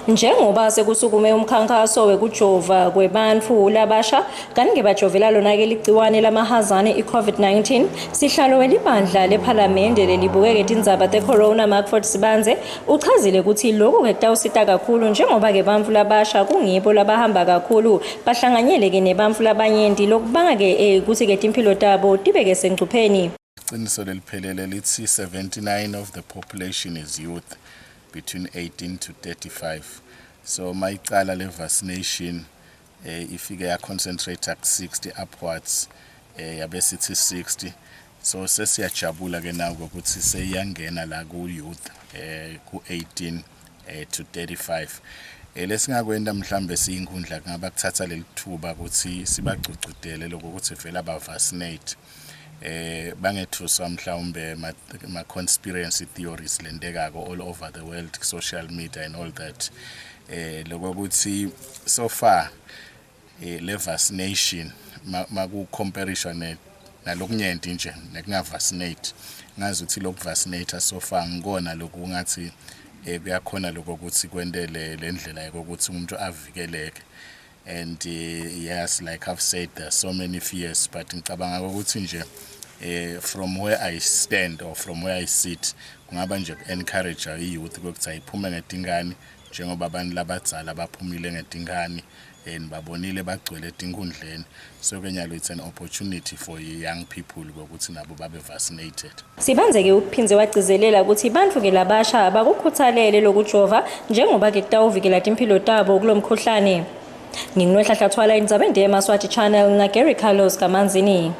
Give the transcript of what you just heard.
Njengoba sekusukume umkhankaso wekujova kwebantfu labasha kanti bajovela lona-ke ligciwane lamahazane i-COVID-19, sihlalo welibandla lephalamende lelibukeke tindzaba te-corona, Macford Sibandze, uchazile ukuthi lokhu-ke kutawusita kakhulu njengoba-ke bantfu labasha kungibo labahamba kakhulu bahlanganyele-ke nebantfu labanyenti, lokubanga-ke kutsi-ke timphilo tabo tibeke sengcupheni. Iqiniso leliphelele lithi 79 of the population is youth between 18 to 35. So mayicala le vaccination ifike ya concentrate ku 60 upwards, yabe sithi 60. So sesiyajabula ke nawo ukuthi seyiyangena la ku youth ku 18 to 35. Lesingakwenta mhlambe siyinkundla kungaba kuthatha leli thuba ukuthi sibagcugcutele lokho ukuthi vele aba vaccinate, bangethuswa mhlawumbe ma conspiracy theories lentekako all over the world, social media and all that. Lokho ukuthi so far le vaccination maku comparison ne nalokunyenti nje nekunga vaccinate, ngazi ukuthi lokhu vaccinate so far ngikona lokhu ngathi kuyakhona lokho ukuthi kwentele le ndlela yokuthi umuntu avikeleke. And yes, like I've said, there are so many fears, but ngicabanga ukuthi nje from where I stand or from where I sit, kungaba nje encourage i-youth ukuthi ayiphume ngetinkani njengoba abantu labadzala baphumile ngetinkani and babonile bagcwele etinkundleni. So ke nyalo it's an opportunity for young people ukuthi nabo babe vaccinated. Sibandze-ke uphindze wagcizelela ukuthi bantfu-ke labasha bakukhuthalele lokujova njengoba-ke kutawuvikela timphilo tabo kulo mkhuhlane. Ngingunohlahla Thwala, indzabeni yeMaswati Channel, na Gary Carlos kaManzini.